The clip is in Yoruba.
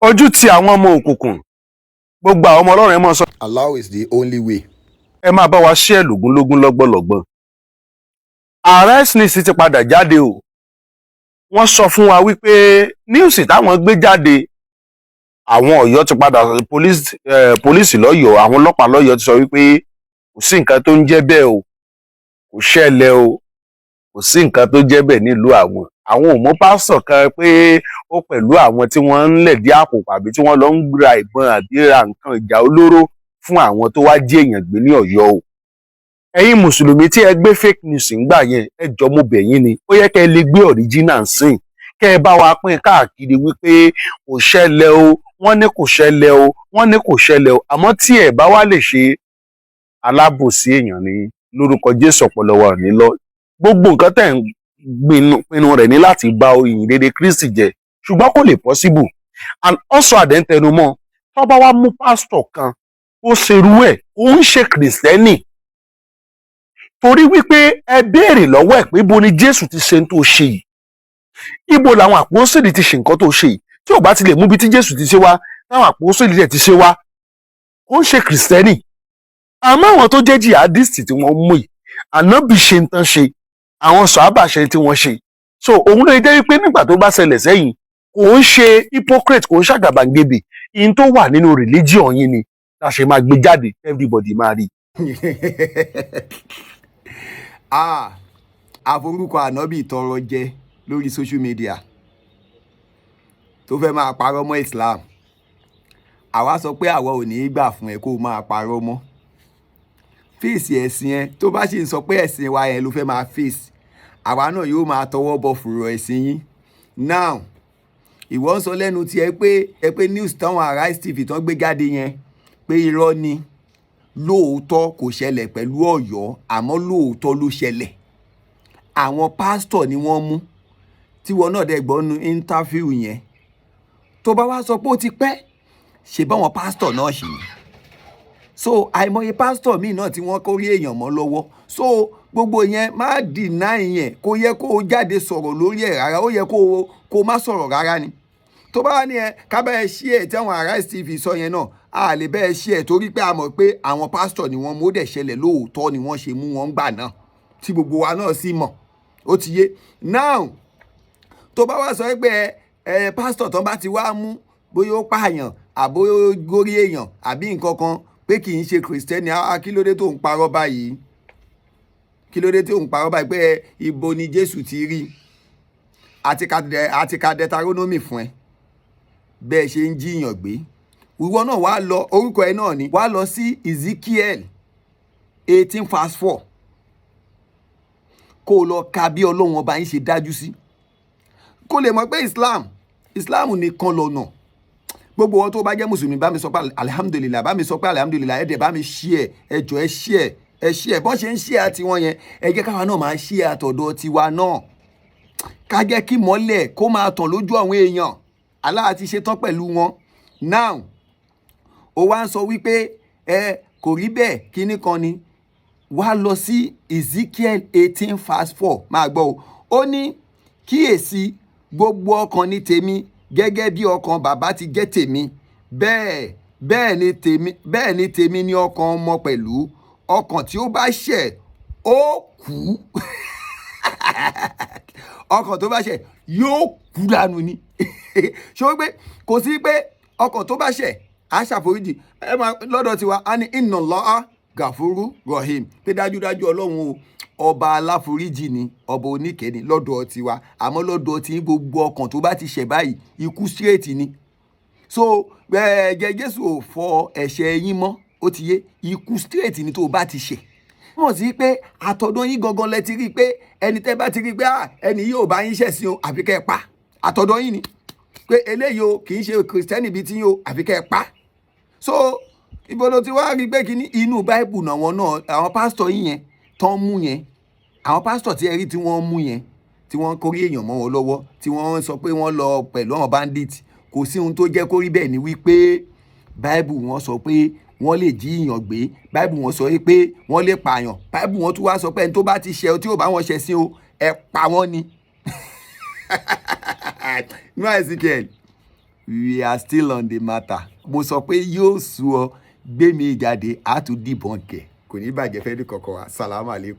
Ojú ti àwọn ọmọ òkùnkùn, gbogbo àwọn ọmọ Ọlọ́run, ẹ máa sọ. Allah is the only way. Ẹ máa bá wa ṣí ẹ lógúnlógún lọ́gbọ̀lọ́gbọ̀n. Arise News ti padà jáde o. Wọ́n sọ fún wa wípé news táwọn gbé jáde, àwọn Ọ̀yọ́ ti padà police, police lọ́yọ̀ọ́, àwọn ọlọ́pàá lọ́yọ̀ọ́ ti sọ wípé kò sí nǹkan tó ń jẹ́ bẹ́ẹ̀ o, kò ṣẹlẹ̀ o, kò sí nǹkan tó jẹ́ bẹ́ẹ̀ nílùú àwọn. Àwọn ò mú pásítọ̀ kan pé ó pẹ̀lú àwọn tí wọ́n ń lẹ̀dí àpò àbí tí wọ́n lọ ń ra ìbọn àbí ra nǹkan ìjà olóró fún àwọn tó wá jí èèyàn gbé ní Ọ̀yọ́ o. Ẹ̀yin mùsùlùmí tí ẹ gbé fake news ń gbà yẹn, ẹ jọ, mo bẹ̀ yín ni, ó yẹ kẹ́ ẹ lè gbé original sìn, kẹ́ ẹ bá wa pín káàkiri wípé kò ṣẹlẹ̀ o, wọ́n ní kò ṣẹlẹ̀ o, wọ́n ní kò ṣẹlẹ̀ o. Àmọ́ tí ẹ bá wá lè ṣe, alábòsí èèyàn ní lórúkọ Jésù. Ọpọlọ wa ò ní lọ. Gbogbo nǹkan tẹ̀ ń pinnu rẹ̀ ní láti bà ìyìn rere Kristi jẹ́, ṣùgbọ́n kò lè possible. And also, àdẹ́ntẹnumọ́, tó bá wá mú pásítọ̀ kan ó ṣerú ẹ̀, ó ń ṣe kìrìsìtẹ́nì, torí wípé ẹ béèrè lọ́wọ́ ẹ̀ pé ibo ni Jésù ti ṣe ń tó ṣe yìí, ibo làwọn àpòsílì ti ṣe nǹkan tó ṣe yìí? Tí ò bá ti lè mú ibi tí Jésù ti ṣe wá, táwọn àpòsílì rẹ̀ ti ṣe wá, ó ń ṣe kìrìsìtẹ́nì. Àmọ́ àwọn tó jẹ́ jihadist tí wọ́n mú yìí, ànábì ṣe ń tán ṣe, àwọn sàábà ṣe tí wọ́n ṣe. So òun ló jẹ́ wípé nígbà tó bá ṣẹlẹ̀ sẹ́yìn, kò ń ṣe hypocrite, kò ń ṣàgàbàgebè. In tó wà nínú religion yín ni la ṣe máa gbé jáde, everybody máa rí. Ah, àforúkọ ànábì tọrọ jẹ lórí social media tó fẹ́ máa parọ́ mọ́ Islam, àwa sọ pé àwa ò ní í gbà fún ẹ kó o máa parọ́ mọ́ fèsì ẹ̀sìn ẹ. Tó bá sì ń sọ pé ẹ̀sìn wa yẹn ló fẹ́ máa fèsì, àwa náà yóò máa tọwọ́ bọ fùrọ̀ ẹ̀sìn yín. Now, ìwọ ń sọ lẹ́nu tiẹ̀ pé ẹ pé news táwọn Arise TV tán gbé jáde yẹn pé irọ́ ni. Lóòótọ́ kò ṣẹlẹ̀ pẹ̀lú Ọ̀yọ́, àmọ́ lóòótọ́ ló ṣẹlẹ̀. Àwọn pásítọ̀ ni wọ́n mú, tíwọ náà dẹ̀ gbọ́ nu interview yẹn. Tó bá wá sọ pé ó ti pẹ́, ṣe báwọn pásítọ̀ náà ṣì ní. So àìmọye pásítọ̀ míì náà tí wọ́n kórí èèyàn mọ́ lọ́wọ́. So gbogbo yẹn, má deny yẹn. Kò yẹ kó o jáde sọ̀rọ̀ lórí ẹ̀ rárá. Ó yẹ kó o má sọ̀rọ̀ rárá ni. Tó bá wà ní ẹ kábẹ́ ẹ ṣí ẹ̀ tí àwọn Arise TV sọ yẹn náà, a lè bẹ́ẹ̀ ṣí ẹ̀, torí pé a mọ̀ pé àwọn pásítọ̀ ni wọ́n mú. Ó dẹ̀ ṣẹlẹ̀ lóòótọ́ ni wọ́n ṣe mú wọn gbà náà, tí gbogbo wa náà sì mọ̀. Ó ti yé. Now, tó bá wá sọ pé ẹ ẹ pásítọ̀ tán bá ti wá mú, bóyá ó pààyàn àbó górí èèyàn àbí nǹkan kan, pé kì í ṣe kìrìsìtẹ́nì, á kí ló dé tó ń parọ́ báyìí? Kí ló dé tó ń parọ́ báyìí pé ibo ni Jésù ti rí? Àti ka Deuteronomy fún ẹ bẹ́ẹ̀ ṣe ń jíyàn gbé. Ìwọ náà wàá lọ, orúkọ ẹ náà ni, wàá lọ sí Ezekiel 18 verse 4, kó o lọ ka bí Ọlọ́run ọba yín ṣe dájú sí, kó lè mọ̀ pé Islam nìkan lọ́nà. Gbogbo wọn tó bá jẹ́ mùsùlùmí, bá mi sọ pé alihamudulilayi, bá mi sọ pé alihamudulilayi. Ẹ dẹ̀ bá mi share, ẹ jọ, ẹ share, ẹ share. Bọ́n ṣe ń share tiwọn yẹn, ẹ jẹ́ káwa náà máa share àtọ̀dọ̀ tiwa náà, ká jẹ́ kí mọ́lẹ̀ kó máa tàn lójú àwọn èèyàn. Allah ti ṣetán pẹ̀lú wọn. Now, ó wá ń sọ wípé ẹ kò rí bẹ́ẹ̀, kíní kan ni. Wá lọ sí Ezekiel 18 verse 4, máa gbọ́ o. Ó ní, "Kíyèsí, gbogbo ọkàn ní tèmi, gẹ́gẹ́ bí ọkàn bàbá ti jẹ́ tèmi, bẹ́ẹ̀ ni tèmi, bẹ́ẹ̀ ni tèmi ní ọkàn ọmọ pẹ̀lú. Ọkàn tí ó bá ṣẹ̀, ó kú." Ọkàn tó bá ṣẹ̀ yóò kú dànù ni. Ṣé o pé kò sí pé ọkàn tó bá ṣẹ̀ á ṣàforíjì? Ẹ máa lọ́dọ̀ tiwa, á ní inna Allaha gàfúrú rahim, pé dájúdájú Ọlọ́run o, ọba aláforíjì ni, ọba oníkẹ́ni lọ́dọ̀ tiwa. Àmọ́ lọ́dọ̀ tí gbogbo ọkàn tó bá ti ṣẹ̀ báyìí, ikú straight ni. So ẹ̀jẹ̀ Jésù ò fọ ẹ̀ṣẹ̀ yín mọ́. Ó ti yé, ikú straight ni tó o bá ti ṣẹ̀. Mọ̀ sí pé àtọ̀dọ̀ yín gangan lẹ ti rí i pé ẹni tẹ́ bá ti rí i pé ẹni yìí ò bá yín ṣẹ̀sìn o, àfi kẹ́ ẹ pa. Àtọ̀dọ̀ yín ni pé eléyìí o, kì í ṣe kìrìsìtẹ́nì bíi tí yín o, àfi kẹ́ ẹ pa. So ibo ló ti wá rí i pé kíní inú báìbù náà? Wọn náà, àwọn pásítọ̀ yín yẹn tán mú yẹn, àwọn pásítọ̀ tí ẹ rí tí wọ́n mú yẹn, tí wọ́n kórí èèyàn mọ́ wọn lọ́wọ́, tí wọ́n sọ pé wọ́n lọ pẹ̀lú àwọn bandit, kò sí ohun tó jẹ́ kó rí bẹ́ẹ̀ ni wípé báìbù wọn sọ pé wọ́n lè jí èèyàn gbé, báìbù wọn sọ pé wọ́n lè pààyàn, báìbù wọn tún wá sọ pé ẹni tó bá ti ṣẹ̀ tí ò bá wọn ṣẹ̀ sí o, ẹ pa wọ́n ni. Inú Ezekiel. We are still on the matter. Mo sọ pé yóò sú ọ, gbé mi jáde, á tún dìbọn kẹ̀. Kò ní bàjẹ́ fẹ́ ní kọ̀ọ̀kan wa. Salamu alaikum.